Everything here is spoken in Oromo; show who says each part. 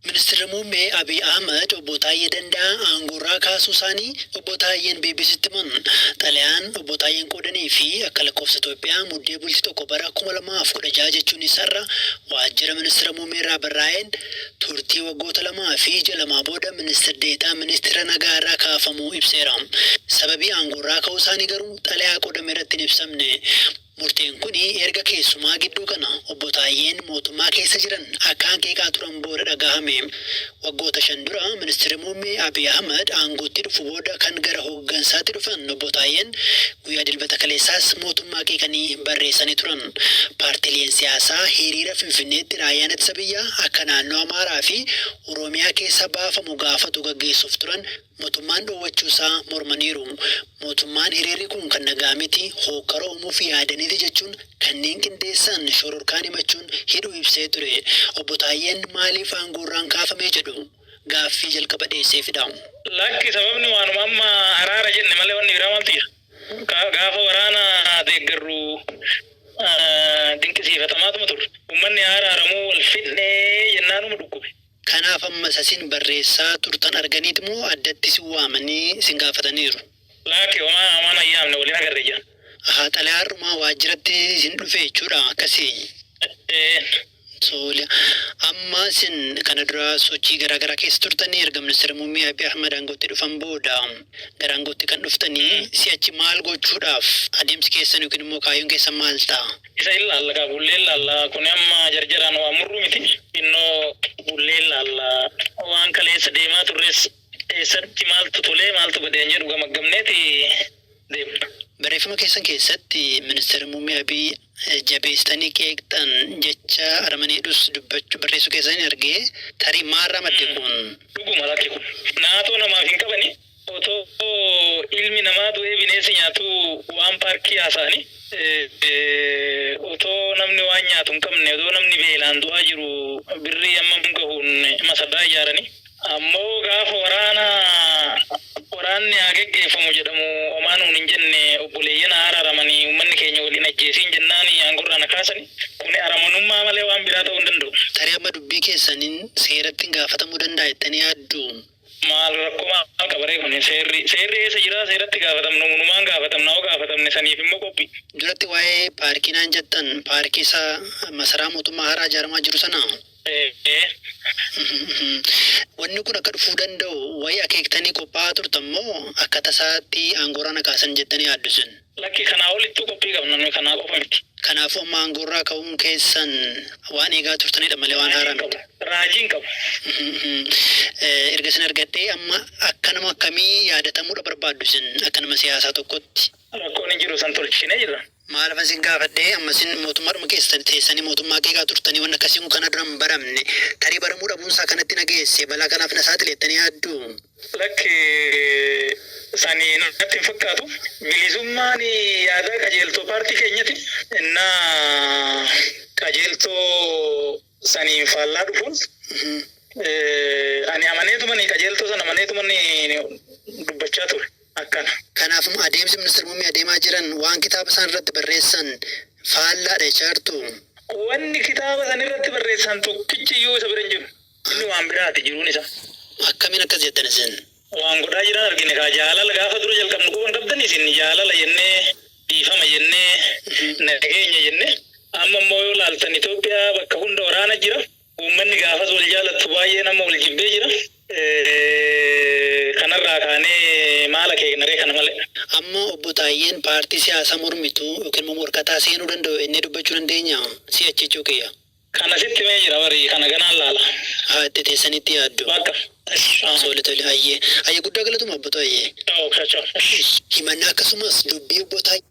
Speaker 1: Ministirri Muummee Abiy Ahmad Obbo Taayyee Danda'aa aangoorraa kaasuu isaanii Obbo Taayyeen BBCtti himan. Xalayaan Obbo Taayyeen qoodanii fi akka lakkoofsa Itoophiyaa Muddee bulti 1 bara 2016 jechuunis har'a waajjira Ministira Muummeerraa barraa'een turtii waggoota lamaa fi ji'a lamaa booda Ministir Deetaa Ministeera Nagaa irraa kaafamuu ibseera. Sababii aangoorraa ka'uu isaanii garuu xalayaa qoodamerratti hin ibsamne. Murteen kuni erga keessumaa gidduu kana Obbo Taayyeen mootummaa keessa jiran akkaan qeeqaa turan booda dhagahame. Waggoota 5 dura Ministirri Muummee Abiy Ahmad aangootti dhufu booda kan gara hooggansaatti dhufan Obbo Taayyeen guyyaa Dilbata kaleessaas mootummaa qeeqanii barreessanii turan. Paartileen siyaasaa hiriira Finfinneetti raayyaan ittisa biyyaa akka naannoo Amaaraa fi Oromiyaa keessa baafamu gaafatu gaggeessuuf turan Motummaan dhoowwachuu isaa mormaniiru. Mootummaan hiriirri kun kan nagaa miti, hookkara uumuuf yaadaniiti jechuun kanneen qindeessan shororkaan himachuun hidhuu ibsee ture. Obbo Taayyeen maaliif aangoorraan kaafame jedhu gaaffii jalqaba dhiyeesseefidha.
Speaker 2: Lakki sababni waanuma amma araara jenne malee wanni biraa maaltu jira? Gaafa waraana deeggarru dinqisiifatamaatuma turre. Ummanni haa araaramuu wal fixnee jennaanuma dhukkube.
Speaker 1: Kanaaf amma isa isin barreessaa turtan arganiiti moo addatti isin waamanii isin gaafataniiru?
Speaker 2: Laakki homaa homaa nan yaamne wal hin agarre jedhan.
Speaker 1: Ahaa xalayaa har'umaa waajjiratti isin dhufe jechuudha akkasii?
Speaker 2: Eeyyeen.
Speaker 1: Tole. Amma isin kana dura sochii garaa garaa keessa turtanii erga Ministeera Muummee Abiy Ahmad aangootti dhufan booda gara aangootti kan dhuftanii si'achi maal gochuudhaaf adeemsi keessan yookiin immoo kaayyoon keessan maal ta'a?
Speaker 2: Isa hin laalla kaa bullee hin laalla kuni amma jarjaraan waan murruu miti xinnoo bullee hin laalla waan kaleessa deemaa turres eessatti maaltu tolee maaltu bade kan jedhu gamaggamneeti deemna.
Speaker 1: Barreeffama keessan keessatti Ministeerri Muummee Abiy jabeessitanii qeeqxan jecha aramaneedhus dubbachuu barreessuu keessan hin arge tarii maalirraa madde kun?
Speaker 2: Dhuguma lakki kun naatoo namaaf hin qabani. Otoo ilmi namaa du'ee bineensi nyaatuu waan paarkii haasa'ani. Otoo namni waan nyaatu hin qabne, otoo namni beelaan du'aa jiru birrii hammam gahuun masaraa ijaarani. Ammoo gaafa waraana waraanni haa geggeeffamu jedhamu homaa nuun hin jenne obboleeyyan haa araaramani ummanni keenya wal hin ajjeesiin jennaani aangorraa na kaasani. Kuni aramanummaa malee waan biraa ta'uu hin danda'u.
Speaker 1: Tarii amma dubbii keessaniin seeratti gaafatamuu danda'a jettanii yaadduu?
Speaker 2: Maal rakkoo maal qaba ree kuni seerri seerri eessa jiraa seeratti gaafatamnu numaan gaafatamna hoo gaafatamne saniif immoo qophi.
Speaker 1: Duratti waa'ee paarkii naan jettan paarkii isa masaraa mootummaa haaraa ijaaramaa jiru sanaa?
Speaker 2: Ee.
Speaker 1: Wanni kun akka dhufuu danda'u wayi akeektanii qophaa'aa turtan moo akka tasaatti aangoorraa na kaasan jettanii yaaddu isin?
Speaker 2: Lakki kanaa olittuu qophii qabna nuyi kanaa qofa miti.
Speaker 1: Kanaafuu amma aangoorraa ka'uun keessan waan eegaa turtanidha malee waan haaraa
Speaker 2: miti. Raajii hin qabu.
Speaker 1: Erga isin argadhee amma akka nama akkamii yaadatamuudha barbaaddu isin akka nama siyaasaa tokkotti?
Speaker 2: Rakkoon hin jiru san tolchinee jirra.
Speaker 1: Maalifan isin gaafadhe amma isin mootummaadhuma keessa teessanii mootummaa qeeqaa turtanii wanni akkasii kun kana dura hin baramne. Tarii baramuu dhabuunsaa kanatti na geesse balaa kanaaf na saaxile jettanii yaadduu?
Speaker 2: Lakki sani natti hin fakkaatu. Bilisummaan yaadaa qajeeltoo paartii keenyati. Innaa qajeeltoo saniin faallaa dhufuun ani amaneetumani qajeeltoo sana amaneetumani dubbachaa ture. Akkana.
Speaker 1: Kanaafuu adeemsi Ministir Muummee adeemaa jiran waan kitaaba isaan irratti barreessan faallaadha jechaa jirtuu?
Speaker 2: Wanni kitaaba san irratti barreessan tokkichi iyyuu isa bira hin jiru. Inni waan biraati jiruun isaa.
Speaker 1: Akkamiin akkas jettan isin?
Speaker 2: Waan godhaa jiran argine kaa jaalala gaafa dura jalqabnu quba hin qabdanii isin jaalala jennee dhiifama jennee nageenya jennee amma immoo yoo laaltan Itoophiyaa bakka hunda waraana jira uummanni gaafas wal jaalattu baay'een amma wal jibbee jira kanarraa kaanee maal akeekna ree kana malee.
Speaker 1: Amma Obbo Taayyeen paartii siyaasaa mormituu yookiin immoo morkataa seenuu danda'u jennee dubbachuu dandeenyaa? Si'achi jechuu kiyya.
Speaker 2: Kana sitti himee jira bari kana ganaan laala.
Speaker 1: Haa itti teessanitti yaaddu.
Speaker 2: Bakka.
Speaker 1: Tole tole hayyee. Hayyee guddaa galatoomaa Obbo Taayyee.
Speaker 2: Ciao ciao.
Speaker 1: Himannaa akkasumas dubbii Obbo Taayyee.